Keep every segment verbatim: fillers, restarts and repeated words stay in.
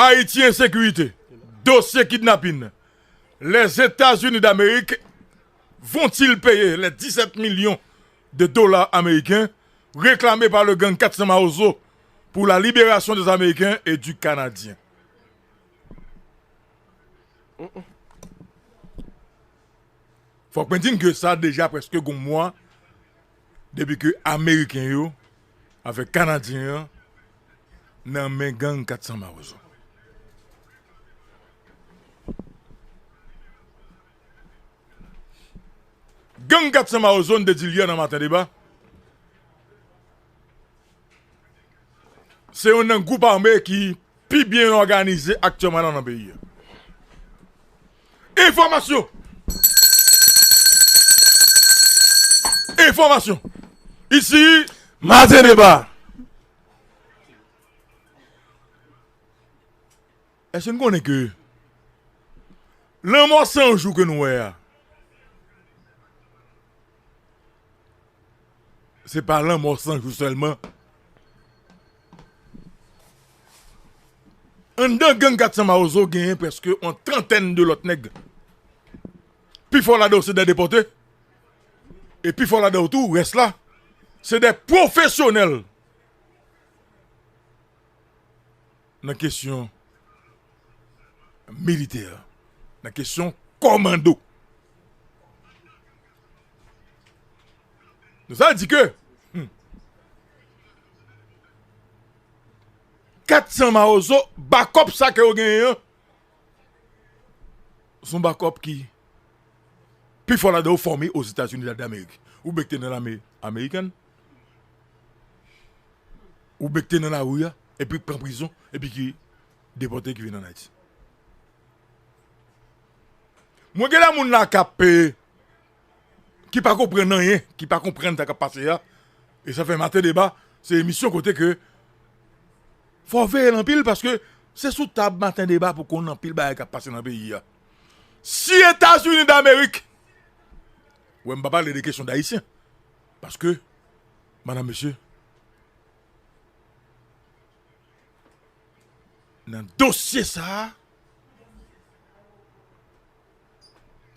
Haïti, insécurité, dossier kidnapping. Les États-Unis d'Amérique vont-ils payer les dix-sept millions de dollars américains réclamés par le gang quatre cents Mawozo pour la libération des Américains et du Canadien? Fòk mwen di n ke sa deja prèske gon mwa depi ke Ameriken yo avèk Kanadyen an nan men gang kat san Mawozo. Gang kat san Mawozo, n te di l yè nan Maten Deba, se youn nan gwoup ame ki pi byen òganize aktyèlman nan, nan peyi a. Enfòmasyon! Enfòmasyon! Isi, Maten Deba! Èske n konnen ke lanmò san jou ke nou wè a, se pa lanmò san jou sèlman? Anndan gang kat san Mawozo, genyen prèske yon trantèn de lòt nèg. Pifò ladan yo se de depòte. E pifò ladan yo tou, rès la, se de pwofesyonèl nan kesyon militè, nan kesyon kòmando. Nou sa di ke, hmm, kat san Mawozo, bakòp sa ke yo genyen an, se yon bakòp ki pifò ladan yo fòme Ozetazini Damerik. Ou bèk te nan lame amerikèn, ou bèk te nan lari a, epi pran prizon, epi ki depòte, ki vin ann Ayiti. Mwen gen la moun la k ap, eh, ki pa konprann anyen, ki pa konprann sa k ap pase a. E sa fè Maten Deba, se emisyon kote ke fò w veye l anpil, paske se sou tab Maten Deba pou konn anpil bagay k ap pase nan peyi a. Si Etazini Damerik, wè, m pa pale de kesyon d Ayisyen, paske, madam, mesye, nan dosye sa a,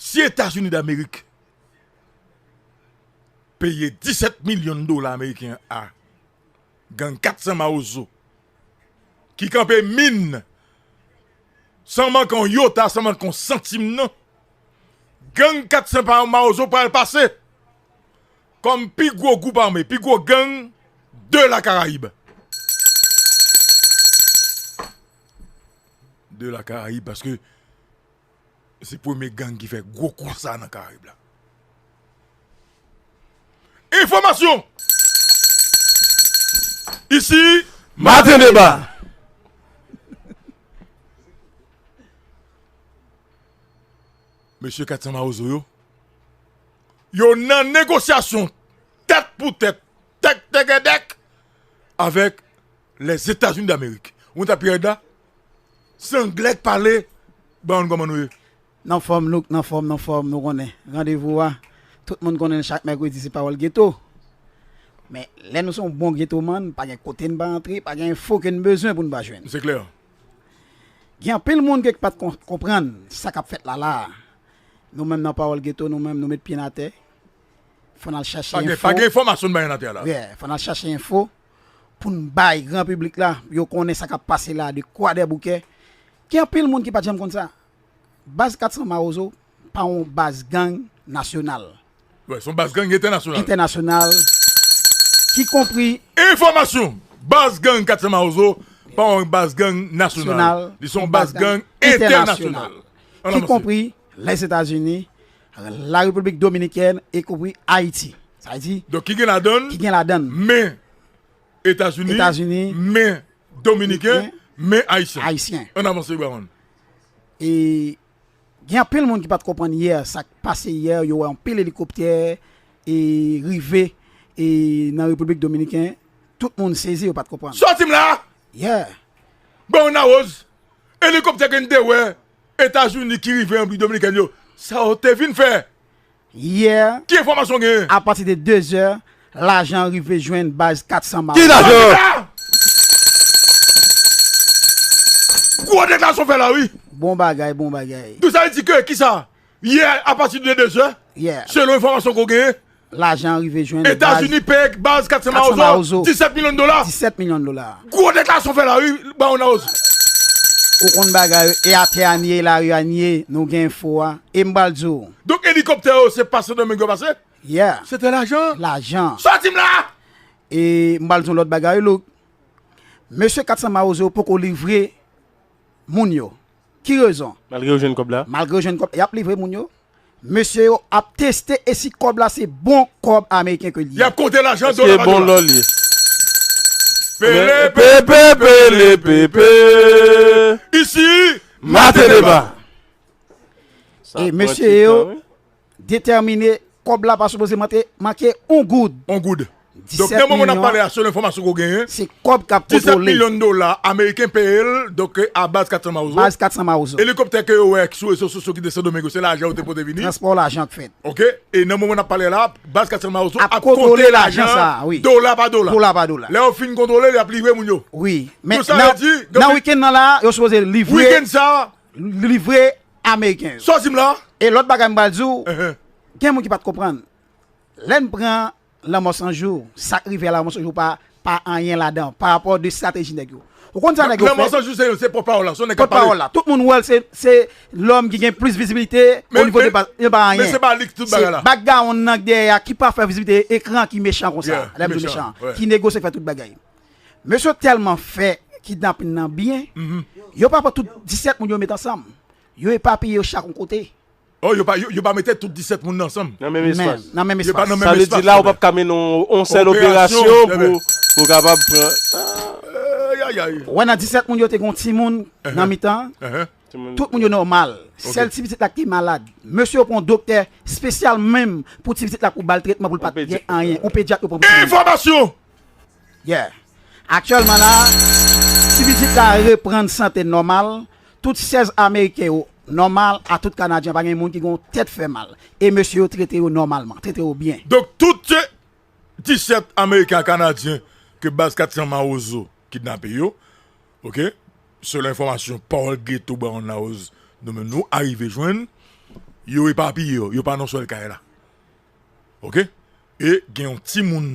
si Etazini Damerik peye disèt milyon dola ameriken a gang kat san Mawozo ki kanpe min san manke yon yota, san manke yon santim nan, gang kat san pa Mawozo pral pase kòm pi gwo gwoup ame, pi gwo gang de la Karayib. De la Karayib, paske se premye gang ki fè gwo kou sa nan Karayib la. Enfòmasyon! Isi, Maten Deba! Mesye kat san Mawozo yo, yo nan negosyasyon tèt pou tèt, tèk tègèdèk, avèk Lèzetazini Damerik. Ou ta Pierre da, se anglè k pale, ban nou kòman nou ye. Nan fòm, Louk, nan fòm, nan fòm, nou konnen. Randevou a, tout moun konnen l chak mèkredi, se Pawòl Geto. Men, lè nou se yon bon getoman, pa gen kote n pa antre, pa gen enfo ke n bezwen pou n pa jwenn. Se klè. Gen anpil moun ki pa t kon-, konprann sa k ap fèt la, la a. Nou menm nan Pawòl Geto, nou menm, nou met pye n atè. Fò n al chache enfo. Pa gen, pa gen enfòmasyon n bay nan tè la. Yeah, fò n al chache enfo pou n bay gran piblik la, yo konnen sa k ap pase la de Kwadèboukè. Gen anpil moun ki pa t janm konn sa. Baz kat san Mawozo pa yon baz gang nasyonal. Wi, se yon baz gang entènasyonal. Entènasyonal, ki konpri. Enfòmasyon! Baz gang kat san Mawozo pa yon baz gang nasyonal. Nasyonal, li se yon baz gang entènasyonal. Ki konpri Lèzetazini, la Repiblik Dominikèn e konpri Ayiti. Sa vle di, donk, ki gen ladan l, ki gen ladan l, men Etazini, Etazini, men Dominiken, men Ayisyen. Ayisyen. Ann avanse, Brown. E gen anpil moun ki pa t konprann yè, sa k pase yè, yo wè anpil elikoptè e rive e nan Repiblik Dominikèn, tout moun sezi, yo pa t konprann. Sòti m la! Yeah. Brown Arrows, elikoptè ke n te wè Etazini ki rive an Repiblik Dominikèn yo, sa yo te vin fè? Yè, ki enfòmasyon w genyen? Apati de de zè, lajan rive jwenn baz kat san Mawozo. Ki lajan? Gwo deklarasyon fè la, wi. Bon bagay, bon bagay. Tout sa vle di ke, kisa? Yè, apati de de zè, selon enfòmasyon ke w genyen, lajan rive jwenn Etazini peye baz Kat San Mawozo disèt milyon dola. Disèt milyon dola. Gwo deklarasyon fè la, wi, Bawon Mawozo. Ou konn bagay, e atè a n ye, e lari a n ye, nou gen enfo a. E m pral di w. Donk, elikoptè yo, se pa Sendomeng yo pase? Yeah. Se te lajan. Lajan. Sa w di m la? E m pral di w lòt bagay, Louk. Mesye Kat San Mawozo poko livre moun yo. Ki rezon? Malgre yo jwenn kòb la? Malgre yo jwenn kòb, y ap livre moun yo. Mesye yo ap teste e si kòb la se bon kòb ameriken ke li ye. Y ap konte lajan dola pa dola. Pele pepe, pele pepe. Isi, Maten Deba. E mesye yo detèmine kòb la pa sipoze manke, manke yon goud. Yon goud. Donk, nan moman n ap pale a, selon enfòmasyon ke w genyen, se kòb k ap kontrole. Disèt milyon dola ameriken peye l, donk, a baz Kat San Mawozo. Baz Kat San Mawozo. Elikoptè ke yo wè sou rezo sosyo ki te Sendomeng yo, se lajan yo te pote vini. Transpò lajan k fèt. Oke? E nan moman n ap pale la, baz Kat San Mawozo ap konte lajan sa a, wi. Dola pa dola. Dola pa dola. Lè yo fin kontwole, y ap livre moun yo. Wi. Men nan wikenn nan la, yo sipoze livre. Wikenn sa a, livre ameriken yo. Sa w di m la? E lòt bagay m pral di w, gen moun ki pa t konprann. Lè n pran Lanmò San Jou, sa k rive a Lanmò San Jou pa, pa anyen ladan, pa rapò de estrateji nèg yo. Ou konn sa nèg yo fè? Lanmò San Jou se, se pòt pawòl la, se yon nèg k ap pale. Pòt pawòl la. Tout moun wè l, se, se lòm ki gen plis vizibilite o nivo de baz, li pa anyen. Men se pa li k tout bagay la. Se background nan k dèyè a ki pa fè vizibilite ekran ki mechan konsa. Lè m di mechan, ki negosye fè tout bagay. Mesye yo tèlman fè kidnapin nan byen, yo pa pran tout disèt moun yo met ansanm. Yo epapiye yo chak yon kote. Oh, yo pa, yo, yo pa mete tout disèt moun nan ansanm. Nan menm espas. Nan menm espas. Sa vle di la, ou p ap ka mennen yon, yon sèl operasyon pou, pou kapab pran. Ou wè nan disèt moun yo te gen yon timoun nan mitan. Tout moun yo nòmal. Sèl ti pitit la ki te malad. Mesye yo pran yon doktè espesyal menm pou ti pitit la pou ba l tretman pou l pa t gen anyen. Yon pedyat yo pran pou timoun. Enfòmasyon! Yeah. Aktyèlman la, ti pitit la reprann sante nòmal. Tout sèz ameriken yo nòmal, a tout kanadyen, pa gen moun ki gen yon tèt fè mal. E mesye yo trete yo nòmalman, trete yo byen. Donk, tout disèt ameriken ak kanadyen ke baz Kat San Mawozo kidnape yo, oke, selon enfòmasyon Pawòl Geto Brown Lawoz, nou menm nou arive jwenn, yo epapiye yo, yo pa nan sèl kay la. Oke? E gen yon timoun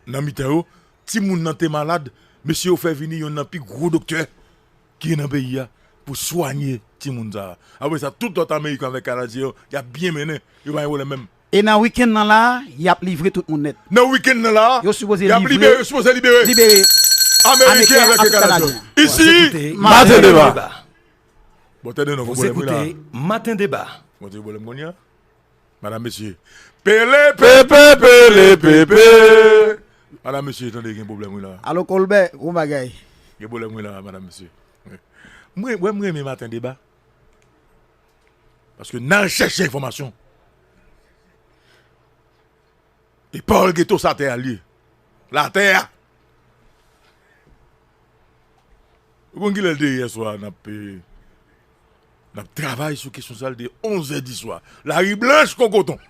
nan mitan yo, timoun nan te malad, mesye yo fè vini yonn nan pi gwo doktè ki gen nan peyi a pou swanye timoun sa a. Apre sa, tout lòt ameriken avèk kanadyen yo, y ap byen mennen, yo pa gen pwoblèm menm. E nan wikenn nan la, y ap livre tout moun nèt. Nan wikenn nan la, yo sipoze y ap libere, yo sipoze libere. Libere ameriken avèk kanadyen. Isi, Maten Deba. Bon, tande non, gon pwoblèm wi la. Maten Deba. Bon, te pwoblèm kounye a. Madam, mesye. Pele pepe, pele pepe. Madam, mesye, tande, gen pwoblèm wi la. Alo, Colbert, bon bagay. Gen pwoblèm wi la, madam, mesye. Mwen, wè, mwen renmen Maten Deba. Paske n al chèche enfòmasyon. E Pawòl Geto sa tè a l ye. La tè a. Ou konn kilè l te ye yèswa, n ap, eh, n ap travay sou kesyon sa, l te onz è di swa. Lari blanch kon koton.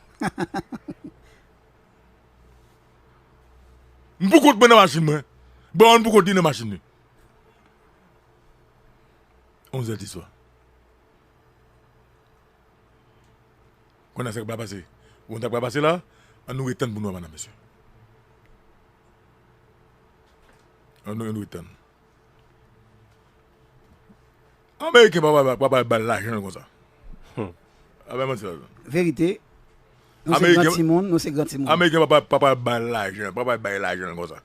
M pou kont mwen nan machin mwen. Brown pou kont li nan machin li. Onz è di swa. Kounye a sa k pral pase? Bon, sa k pral pase la, ann nou ret tann pou nou wè, madam, mesye. Ann nou, ann nou ret tann. Ameriken pa pral, pa pral ba l lajan l konsa. Hmm. A bay manti la. Verite. Nou se gran timoun, nou se gran timoun. Ameriken pa pral, pa pral ba l lajan, pa pral bay lajan l konsa.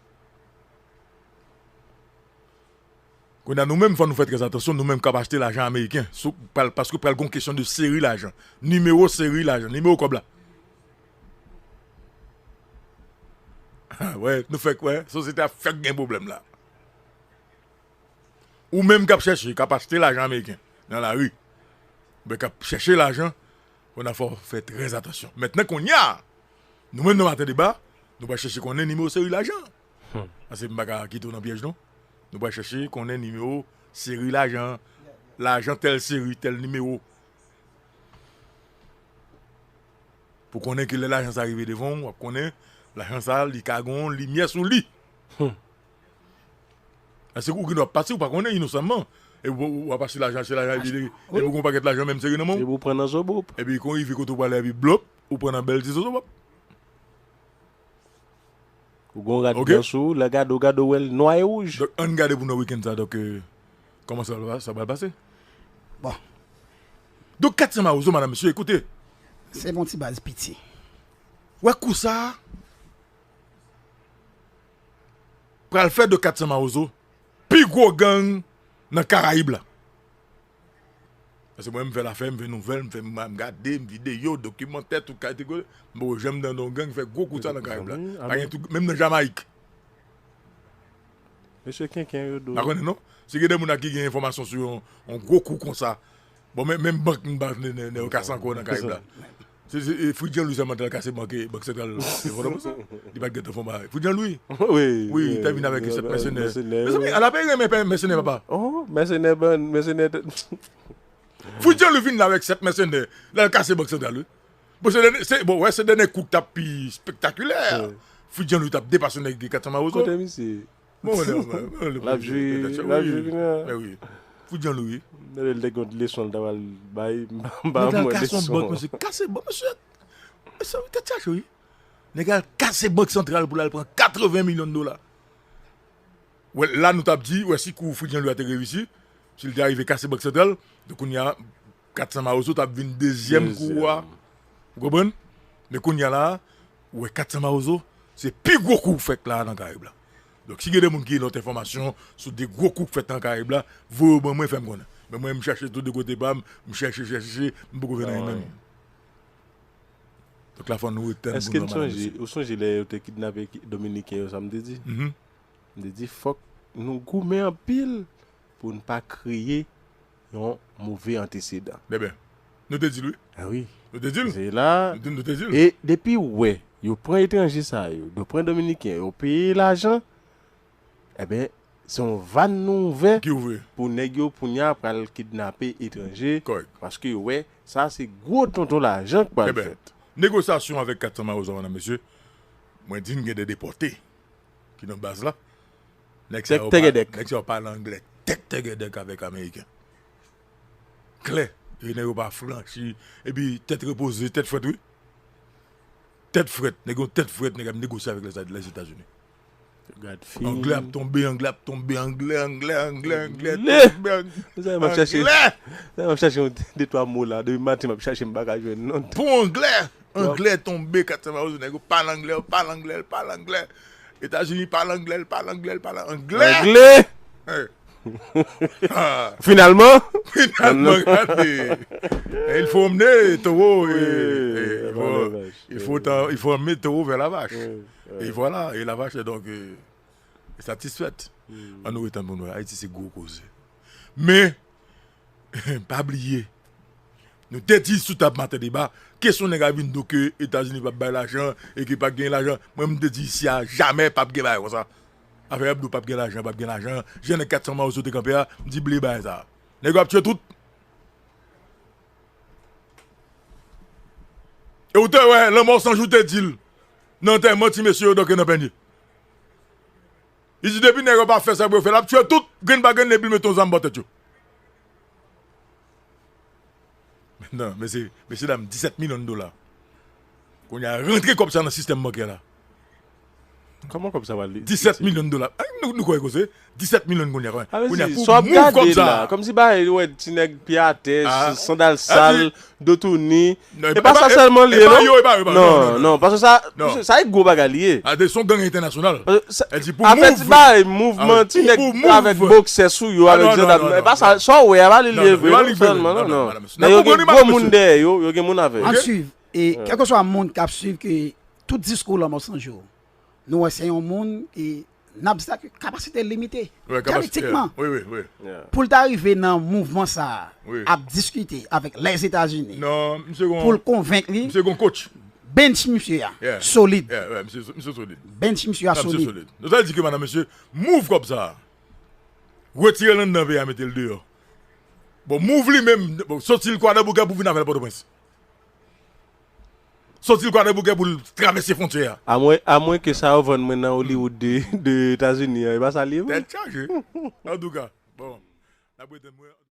Kounye a, nou menm, fò nou fè trè atansyon, nou menm k ap achte lajan ameriken, sou, pral, paske pral gon kesyon de seri lajan, nimewo seri lajan, nimewo kòb la. Wè, nou fèk wè, sosyete a fèk gen pwoblèm la. Ou menm k ap chèche, k ap achte lajan ameriken nan lari, oubyen k ap chèche lajan, kounye a fò w fè trè atansyon. Mentnan, kounye a, nou menm nan Maten Deba, nou pral chèche konnen nimewo seri lajan. Hmm. Paske m pa ka kite w nan pyèj non. Nou pral chèche konnen nimewo seri lajan, lajan tèl seri, tèl nimewo. Pou konnen ke lè lajan sa rive devan w, w ap konnen lajan sa, li ka gen yon limyè sou li. Hmm. Paske ou gen dwa pati, ou pa konnen inosanman. E w, w ap achte lajan, achte lajan, epi, epi w gen yon pakèt lajan menm sere nan men w. Epi w pran nan zobop. Epi kon rive kote w prale, epi blop, ou pran nan bèl ti zobop. Ou gon rad blan sou ou, lè gade w, gade w wè l nwa e wouj. Donk, ann gade pou nou wè wikenn sa, donk, euh, kòman sa va, sa va pase. Bon. Donk, kat san mawozo, madam, mesye, ekoute. Se bon ti baz piti. Wè kou sa pral fè de kat san mawozo pi gwo gang nan Karayib la. Paske mwen, m fè lafè, m fè nouvèl, m fè, m, m gade, m videyo, dokimantè, tout kalite kote. M poko janm tande yon gang fè gwo kou sa nan Karayib la. Pa gen tou, menm nan Jamayik. Mesye Kenken yo do. Pa konnen non. Si gen de moun la ki gen enfòmasyon sou yon, yon gwo kou konsa. Bon, men, menm bank, m pa nè, nè, nè, yo kase ankò nan Karayib la. Se, se, e, Fritz Jean Louis sèlman t al kase bank, e, Bank Santral de Pòtoprens. Li pa t gentan fè yon bagay. Fritz Jean Louis? Wi, wi, te vin avèk sèt mèsenè. Mèsenè. Mezanmi, ala peyi renmen mèsenè, papa. Oh, mèsenè, bon, mèsenè. Fritz Jean Louis vin la avèk sèt mèsenè. L al kase Bank Santral, wi. Bon, se dènye, se, bon, wè, se dènye kou k t ap pi spektakilè. Fritz Jean Louis t ap depase nèg kat san mawozo. Kote misye? Bon, l ap jwi, l ap jwi vini an. Mè wi. Fout Jean Louis. Lè l te gen yon leson l ta pral bay, m pa mwen leson. Kase yon bank, mesye, kase bank, mesye. Mesye, tèt chaje, wi. Nèg al kase Bank Santral pou l al pran katreven milyon dola. Wè, la nou t ap di, wè, si kou Fout Jean Louis a te reyisi, si l te arive kase Bank Santral, donk kounye a, kat san mawozo t ap vin dezyèm kou a. Ou konprann? Men kounye a la, ou wè kat san mawozo, se pi gwo kou k fèt la nan Karayib la. Donk, si gen de moun ki gen lòt enfòmasyon sou de gwo kou k fèt nan Karayib la, voye yo ban mwen, fè m konnen. Men mwen, m chache tou de kote pa m, m chache, chache, chache, m poko jwenn anyen menm. Donk, la fò nou ret tann pou nou wè, madam, mesye. Èske n sonje, ou sonje lè yo te kidnape ki-, Dominiken yo, sa m te di? M te di, fòk nou goumen anpil pou n pa kreye yon move antesedan. Bebe, nou te di l, wi. Ah wi. Nou te di l. Se la. Nou te, nou te di l. E depi w wè, yo pran etranje sa yo, yo pran Dominiken, yo peye lajan, enben, se yon vàn nou ouvè pou nèg yo, kounye a, pral kidnape etranje, paske yo wè, sa se gwo tonton lajan k pral fèt. Negosyasyon avèk kat san mawozo, medam, mesye, mwen di n gen de depòte ki nan baz la. Nèg sa yo pa, nèg sa yo pale anglè tèk tègèdèk avèk Ameriken. Klè. E nèg yo pa franchi. Epi tèt repoze, tèt frèt, wi. Tèt frèt. Nèg yo tèt frèt, nèg ap negosye avèk lè, Lèzetazini. Anglè ap tonbe, anglè ap tonbe, anglè, anglè, anglè, anglè, tonbe, anglè. Sa m ap chache, sa m ap chache yon de twa mo la. Depi maten m ap chache, m pa ka jwenn non. Pon anglè. Anglè tonbe, kat san mawozo, nèg yo pale anglè, yo pale anglè, yo pale anglè. Etazini pale anglè, l pale anglè, l pale anglè. Anglè! Finalman! Finalman, gade. Il faut emmener taureau, il faut, il faut emmener taureau vers la vache. Et voilà, et la vache est donc, euh, satisfaite. Ann nou ret tann pou nou wè. Ayiti se gwo koze. Men, pa bliye, nou te di sou tab Maten Deba, kesyon nèg la vin di w ke Etazini p ap bay lajan e ke p ap gen lajan. Mwen, m te di isi a, jamè p ap gen bagay konsa. Afè y ap di w p ap gen lajan, p ap gen lajan. Jan nèg kat san mawozo te kanpe a, m di bliye bagay sa. Nèg yo ap tiye tout. E ou te wè, Lanmò San Jou te di l nan antèman ti mesye yo, Dòk Renan Pènye. Li di depi nèg yo pa fè sa pou yo fè, l ap tiye tout, grenn pa grenn, epi l mete yon zam bò tèt yo. Mentnan, mesye, mesye dam, disèt milyon dola. Kounye a, rantre kòb sa nan sistèm bankè la. Kòman kòb sa pral li? Disèt milyon dola. Ay, nou, nou kwè koze? Disèt milyon kounye a, kounye a, pou move kòb sa. Kòmsi bagay, wè, ti nèg pye atè, sandal sal, do touni. E pa sa sèlman li ye, non? Non, non, paske sa, sa e gwo bagay li ye. A, se yon gang entènasyonal. Afè ti bagay, mouvman, ti nèg avèk boksè sou yo, avèk zandam. E pa sa, sa w wè a, pa li li ye vre, non, sèlman, non, non. Yo gen gwo moun dèyè yo, yo gen moun avè yo. An swiv, e kèlkeswa moun k ap swiv ke tout diskou Lanmò San Jou, nou wè se yon moun ki n ap di sa ke kapasite l limite. Jenetikman. Pou l ta rive nan mouvman sa a, ap diskite avèk Lèzetazini pou l konvenk li, bench misye a solid. Bench misye a solid. Donk sa vle di ke, madam, mesye, move kòb sa a. Retire l anndan peyi a, mete l deyò. Bon, move li menm, bon, soti l Kwadèboukè pou vin avè l Pòtoprens. Soti l Kwadèboukè pou l travèse fwontyè a. Amwen, amwen ke sa yo vann mwen nan Hollywood de, de Etazini an, e pa sa l ye vre. Tèt chaje. Antouka, bon. N ap ret tann mwen.